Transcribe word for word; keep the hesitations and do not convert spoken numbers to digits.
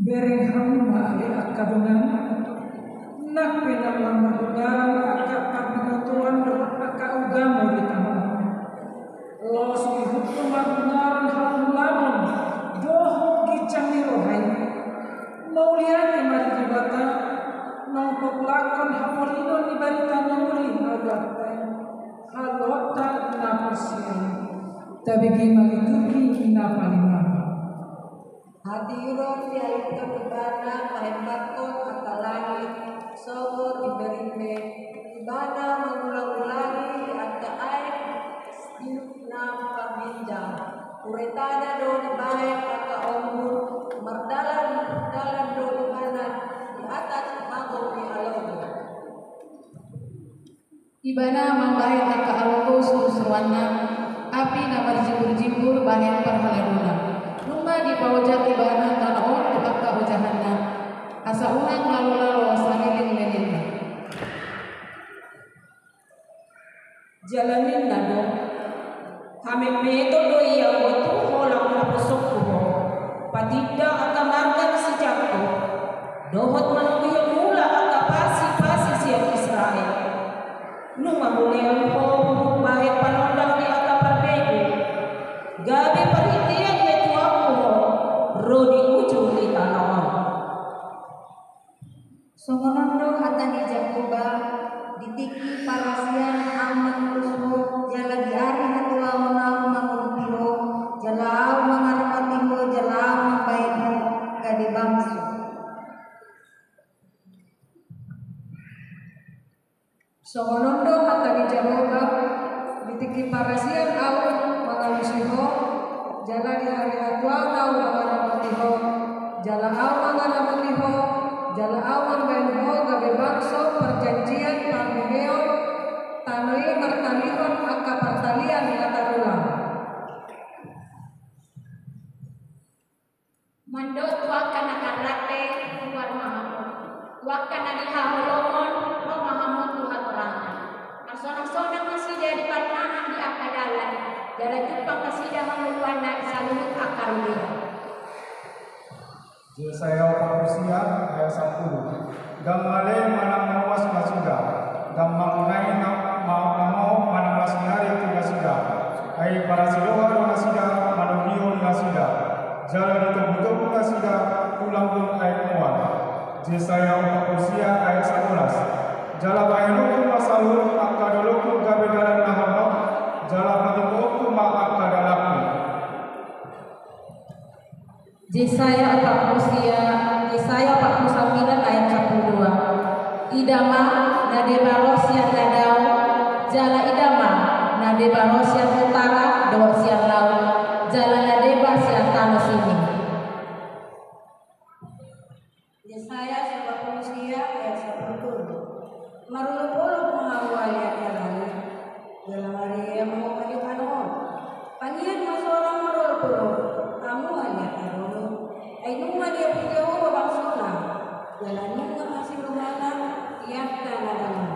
Bereng hamu ma ale angka dongan, nang pe na marhadomuan angka parbinotoan dohot angka ugamo di tano on. Laos ihut do marhadomuan halulamon dohot ginjang ni roha i. Mauliate ma di Debata, naung paulakhon hapolingon ni barita na uli na uli, haluaonta na porsea. Tabege ma liturgi na palimahon. Hatiuron dialithon Ibana pahembangkon angka langit songon imberimbe, Ibana mangulangulangi di angka aek di na pangginjang. Uretana do dibahen angka ombun, mardalan mardalan do Ibana di atas mago ni alogo. Ibana mambahen angka alogo surusuruanna, api na marjimburjimbur bahen parhaladona. Nunga dipaojak Ibana tano on tu angka ojahanna, asa unang lalolalo saleleng lelengna. Jala ninna do: Hametmeton do i ahu tu holang naposongku ho, patinda angka marga ni si Jakkob, dohot manogihon mula angka pasipasi sian Israel. Nunga hulehon ho huhut bahen panondang di angka parbegu, gabe parhitean ni tuanku ho ro di ujung ni tano on. Songon on do hata ni Jahowa: Di tingki parasian ahu mangulus ho, jala di ari hatuaon ahu mangurupi ho, jala ahu mangaramoti ho, jala ahu mambahen ho gabe bangso. Songon on do hata ni Jahowa: Di tingki parasian ahu mangalusi ho, jala di ari hatuaon ahu mangaramoti ho, jala ahu mangaramoti ho, jala ahu mambahen ho gabe bangso parjanjian parbuheon, tano i martalihon angka partalian na tarulang. Mandok tu angka na tarrante, ruar ma hamu. Tu angka na nihaholongon, ro ma hamu tu hatorangan. Marsonang-sonang nasida di parnahak ni angka dalan, jala jumpang nasida hangoluanna di saluhut angka robean. Jesaya opat pulu sia ayat sampulu. Ndang male manang mauas nasida, ndang mangonai na ma-, na mao manang las ni ari tu nasida. Ai parasiroha do nasida manogihon nasida, jala di togutogu nasida tu lambung aek mual. Jesaya opat pulu sia ayat sabolas. Jala bahenonku ma saluhut angka dolokku gabe dalan na hornop, jala patimboonku ma angka dalanku. Jesaya opat pulu sia, Jesaya opat pulu sambilan ayat sampulu dua. Ida ma, na deba ro sian na dao, jala ida ma, na deba ro sian utara dohot sian laut, jala na deba sian tano sining. Jesaya opat pulu sia ayat sampulu tolu. Marolopolop ma hamu ale angka langit, jala marria ma hamu ale tano on. Tangiang ma sonang marolopolop, hamu ale angka dolok. Ai nunga diapuli Jahowa bangsona, jala nunga asi rohana di angka na dangol.